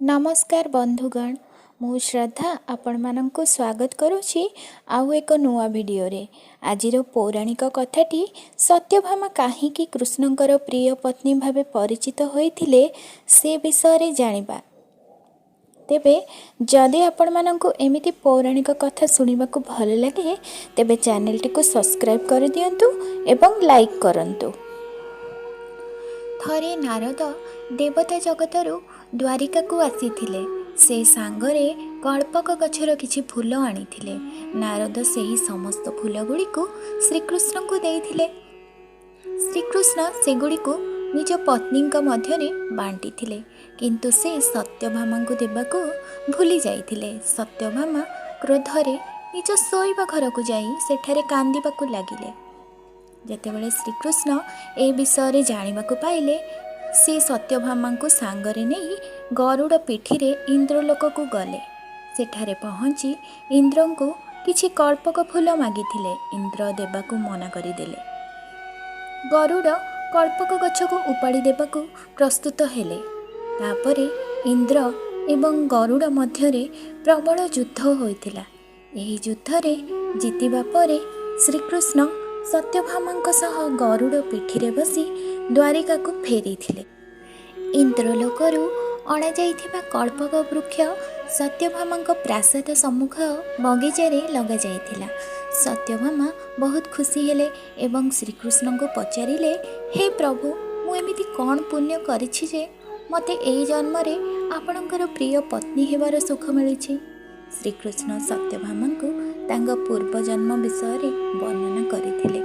ନମସ୍କାର ବନ୍ଧୁଗଣ, ମୁଁ ଶ୍ରଦ୍ଧା ଆପଣମାନଙ୍କୁ ସ୍ୱାଗତ କରୁଛି ଆଉ ଏକ ନୂଆ ଭିଡ଼ିଓରେ। ଆଜିର ପୌରାଣିକ କଥାଟି ସତ୍ୟଭାମା କାହିଁକି କୃଷ୍ଣଙ୍କର ପ୍ରିୟ ପତ୍ନୀ ଭାବେ ପରିଚିତ ହୋଇଥିଲେ, ସେ ବିଷୟରେ ଜାଣିବା। ତେବେ ଯଦି ଆପଣମାନଙ୍କୁ ଏମିତି ପୌରାଣିକ କଥା ଶୁଣିବାକୁ ଭଲ ଲାଗେ, ତେବେ ଚ୍ୟାନେଲଟିକୁ ସବସ୍କ୍ରାଇବ୍ କରିଦିଅନ୍ତୁ ଏବଂ ଲାଇକ୍ କରନ୍ତୁ। ଥରେ ନାରଦ ଦେବତା ଜଗତରୁ ଦ୍ୱାରିକାକୁ ଆସିଥିଲେ। ସେ ସାଙ୍ଗରେ କଳ୍ପକ ଗଛର କିଛି ଫୁଲ ଆଣିଥିଲେ। ନାରଦ ସେହି ସମସ୍ତ ଫୁଲଗୁଡ଼ିକୁ ଶ୍ରୀକୃଷ୍ଣଙ୍କୁ ଦେଇଥିଲେ। ଶ୍ରୀକୃଷ୍ଣ ସେଗୁଡ଼ିକୁ ନିଜ ପତ୍ନୀଙ୍କ ମଧ୍ୟରେ ବାଣ୍ଟିଥିଲେ, କିନ୍ତୁ ସେ ସତ୍ୟଭାମାଙ୍କୁ ଦେବାକୁ ଭୁଲି ଯାଇଥିଲେ। ସତ୍ୟଭାମା କ୍ରୋଧରେ ନିଜ ଶୋଇବା ଘରକୁ ଯାଇ ସେଠାରେ କାନ୍ଦିବାକୁ ଲାଗିଲେ। ଯେତେବେଳେ ଶ୍ରୀକୃଷ୍ଣ ଏ ବିଷୟରେ ଜାଣିବାକୁ ପାଇଲେ, ସେ ସତ୍ୟଭାମାଙ୍କୁ ସାଙ୍ଗରେ ନେଇ ଗରୁଡ଼ ପିଠିରେ ଇନ୍ଦ୍ରଲୋକକୁ ଗଲେ। ସେଠାରେ ପହଞ୍ଚି ଇନ୍ଦ୍ରଙ୍କୁ କିଛି କଳ୍ପକ ଫୁଲ ମାଗିଥିଲେ। ଇନ୍ଦ୍ର ଦେବାକୁ ମନା କରିଦେଲେ। ଗରୁଡ଼ କଳ୍ପକ ଗଛକୁ ଉପାଡ଼ି ଦେବାକୁ ପ୍ରସ୍ତୁତ ହେଲେ। ତାପରେ ଇନ୍ଦ୍ର ଏବଂ ଗରୁଡ଼ ମଧ୍ୟରେ ପ୍ରବଳ ଯୁଦ୍ଧ ହୋଇଥିଲା। ଏହି ଯୁଦ୍ଧରେ ଜିତିବା ପରେ ଶ୍ରୀକୃଷ୍ଣ ସତ୍ୟଭାମାଙ୍କ ସହ ଗରୁଡ଼ ପିଠିରେ ବସି ଦ୍ୱାରିକାକୁ ଫେରିଥିଲେ। ଇନ୍ଦ୍ରଲୋକରୁ ଅଣାଯାଇଥିବା କଳ୍ପକ ବୃକ୍ଷ ସତ୍ୟଭାମାଙ୍କ ପ୍ରାସାଦ ସମ୍ମୁଖ ବଗିଚାରେ ଲଗାଯାଇଥିଲା। ସତ୍ୟଭାମା ବହୁତ ଖୁସି ହେଲେ ଏବଂ ଶ୍ରୀକୃଷ୍ଣଙ୍କୁ ପଚାରିଲେ, "ହେ ପ୍ରଭୁ, ମୁଁ ଏମିତି କ'ଣ ପୁଣ୍ୟ କରିଛି ଯେ ମୋତେ ଏଇ ଜନ୍ମରେ ଆପଣଙ୍କର ପ୍ରିୟ ପତ୍ନୀ ହେବାର ସୁଖ ମିଳିଛି?" ଶ୍ରୀକୃଷ୍ଣ ସତ୍ୟଭାମାଙ୍କୁ ତାଙ୍କ ପୂର୍ବଜନ୍ମ ବିଷୟରେ ବର୍ଣ୍ଣନା କରିଥିଲେ।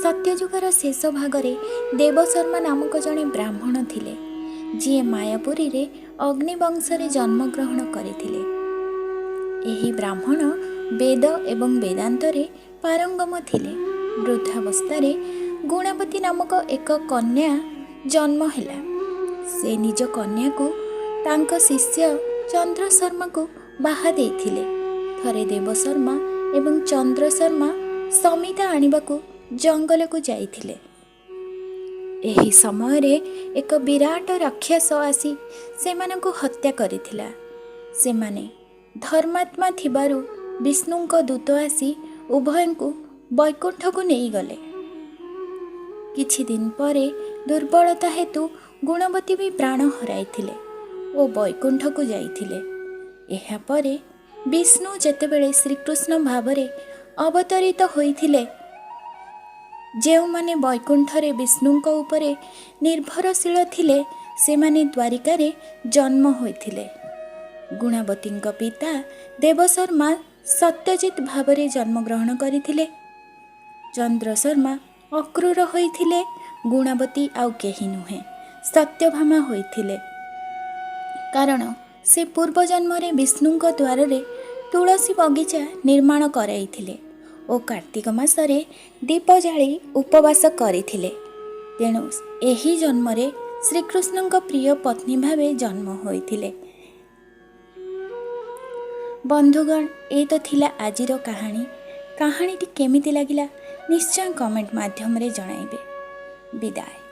ସତ୍ୟଯୁଗର ଶେଷ ଭାଗରେ ଦେବଶର୍ମା ନାମକ ଜଣେ ବ୍ରାହ୍ମଣ ଥିଲେ, ଯିଏ ମାୟାପୁରୀରେ ଅଗ୍ନିବଂଶରେ ଜନ୍ମଗ୍ରହଣ କରିଥିଲେ। ଏହି ବ୍ରାହ୍ମଣ ବେଦ ଏବଂ ବେଦାନ୍ତରେ ପାରଙ୍ଗମ ଥିଲେ। ବୃଦ୍ଧାବସ୍ଥାରେ ଗୁଣବତୀ ନାମକ ଏକ କନ୍ୟା ଜନ୍ମ ହେଲା। ସେ ନିଜ କନ୍ୟାକୁ ତାଙ୍କ ଶିଷ୍ୟ ଚନ୍ଦ୍ରଶର୍ମାକୁ ବାହା ଦେଇଥିଲେ। ଥରେ ଦେବଶର୍ମା ଏବଂ ଚନ୍ଦ୍ରଶର୍ମା ସମିତା ଆଣିବାକୁ ଜଙ୍ଗଲକୁ ଯାଇଥିଲେ। ଏହି ସମୟରେ ଏକ ବିରାଟ ରାକ୍ଷସ ଆସି ସେମାନଙ୍କୁ ହତ୍ୟା କରିଥିଲା। ସେମାନେ ଧର୍ମାତ୍ମା ଥିବାରୁ ବିଷ୍ଣୁଙ୍କ ଦୂତ ଆସି ଉଭୟଙ୍କୁ ବୈକୁଣ୍ଠକୁ ନେଇଗଲେ। କିଛି ଦିନ ପରେ ଦୁର୍ବଳତା ହେତୁ ଗୁଣବତୀ ବି ପ୍ରାଣ ହରାଇଥିଲେ ଓ ବୈକୁଣ୍ଠକୁ ଯାଇଥିଲେ। ଏହାପରେ ବିଷ୍ଣୁ ଯେତେବେଳେ ଶ୍ରୀକୃଷ୍ଣ ଭାବରେ ଅବତରିତ ହୋଇଥିଲେ, ଯେଉଁମାନେ ବୈକୁଣ୍ଠରେ ବିଷ୍ଣୁଙ୍କ ଉପରେ ନିର୍ଭରଶୀଳ ଥିଲେ, ସେମାନେ ଦ୍ୱାରିକାରେ ଜନ୍ମ ହୋଇଥିଲେ। ଗୁଣବତୀଙ୍କ ପିତା ଦେବଶର୍ମା ସତ୍ୟଜିତ ଭାବରେ ଜନ୍ମଗ୍ରହଣ କରିଥିଲେ। ଚନ୍ଦ୍ରଶର୍ମା ଅକ୍ରୂର ହୋଇଥିଲେ। ଗୁଣବତୀ ଆଉ କେହି ନୁହେଁ, ସତ୍ୟଭାମା ହୋଇଥିଲେ, କାରଣ ସେ ପୂର୍ବଜନ୍ମରେ ବିଷ୍ଣୁଙ୍କ ଦ୍ୱାରରେ ତୁଳସୀ ବଗିଚା ନିର୍ମାଣ କରାଇଥିଲେ ଓ କାର୍ତ୍ତିକ ମାସରେ ଦୀପ ଜାଳି ଉପବାସ କରିଥିଲେ। ତେଣୁ ଏହି ଜନ୍ମରେ ଶ୍ରୀକୃଷ୍ଣଙ୍କ ପ୍ରିୟ ପତ୍ନୀ ଭାବେ ଜନ୍ମ ହୋଇଥିଲେ। ବନ୍ଧୁଗଣ, ଏ ତ ଥିଲା ଆଜିର କାହାଣୀ। କାହାଣୀଟି କେମିତି ଲାଗିଲା, ନିଶ୍ଚୟ କମେଣ୍ଟ ମାଧ୍ୟମରେ ଜଣାଇବେ। ବିଦାୟ।